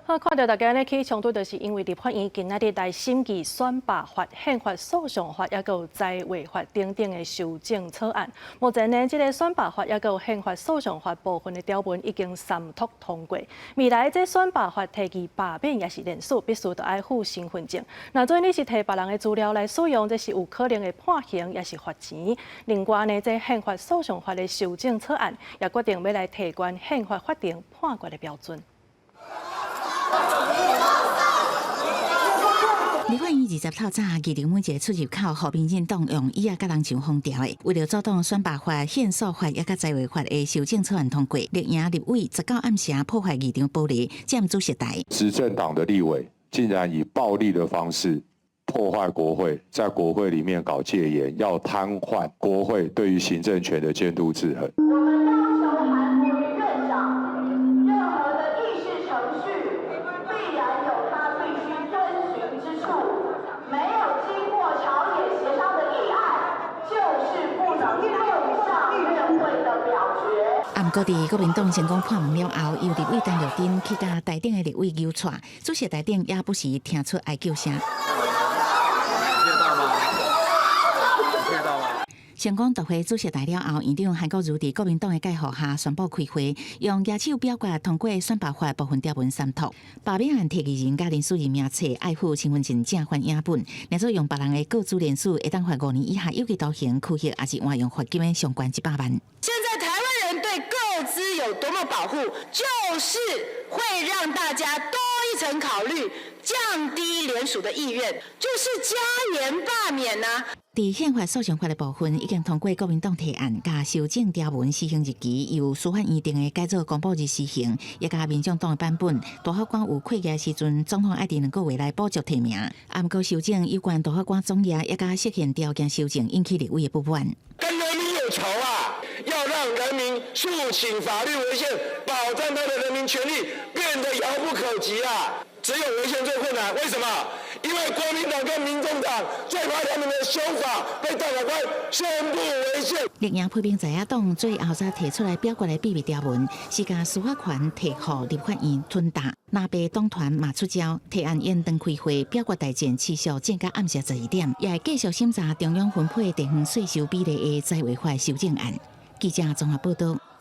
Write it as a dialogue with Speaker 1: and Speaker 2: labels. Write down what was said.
Speaker 1: 好，看著大家咧起衝突，就是因為立法院今仔日來審議選罷法、憲法訴訟法，抑閣有災劃法等等的修正草案。目前呢，這个選罷法抑閣有憲法訴訟法部分的條文已經三讀通過。未來這選罷法提議罷免抑是連署，必須著愛附身份證。若做你是提別人的資料來使用，這是有可能會判刑，抑是罰錢。另外呢，這憲法訴訟法的修正草案也決定欲來提懸憲法法庭判決的標準。
Speaker 2: 立法院20透早，議場每一个出入口，予民進黨用椅仔佮人牆封牢的，為著阻擋選罷法、憲訴法抑佮災劃法的修正草案通過，綠營立委19暗暝破壞議場玻璃，佔主席台。
Speaker 3: 執政黨的立委竟然以暴力的方式破壞國會，在國會裡面搞戒嚴，要癱瘓國會對於行政權的監督制衡。
Speaker 4: 我們要求韓國瑜院長，任何的議事程序必然有他必須遵循之處，沒有經過朝野協商的議案，就是不能送上院會的表決。
Speaker 2: 啊，毋過佇國民黨成功破門了後，由立委陳玉珍去共台頂的立委揪掣，主席台頂也不時聽出哀叫聲。
Speaker 5: 聽到嗎？聽到嗎？
Speaker 2: 成功奪回主席台了後，院長韓國瑜佇國民黨的蓋護下宣布開會，用舉手表決通過選罷法部分條文三讀。罷免案提議人佮連署人名冊愛附身份證正反影本，若做用別人的個資連署，會當罰5年以下有期徒刑、拘役，抑是換用罰金的上懸100萬。
Speaker 6: 現在台灣人對個資有多麼保護，就是會讓大家多一層考慮，降低聯署的意願，就是加嚴罷免吶。
Speaker 2: 佇憲法訴訟法的部分已經通過國民黨提案，佮修正條文施行日期由司法院定的改做公布日施行，也佮民眾黨的版本，大法官有缺額時陣，總統愛佇2個月內補足提名。啊，毋過修正有關大法官總額也佮釋憲條件修正引起立委的不滿。
Speaker 7: 跟人民有仇啊！要讓人民訴請法律違憲，保障他的人民權利變得遙不可及啊！只有違憲最困難，為什麼？因為國民黨跟民眾黨最怕他們的修法被大法官宣布違憲。
Speaker 2: 綠營批評在野黨最後才提出來表決的秘密條文，是共司法權提予立法院吞打。藍白黨團嘛出招，提案延長開會，表決大戰持續戰到暗時12點，也會繼續審查中央分配地方稅收比例的災劃法修正案。記者綜合報道。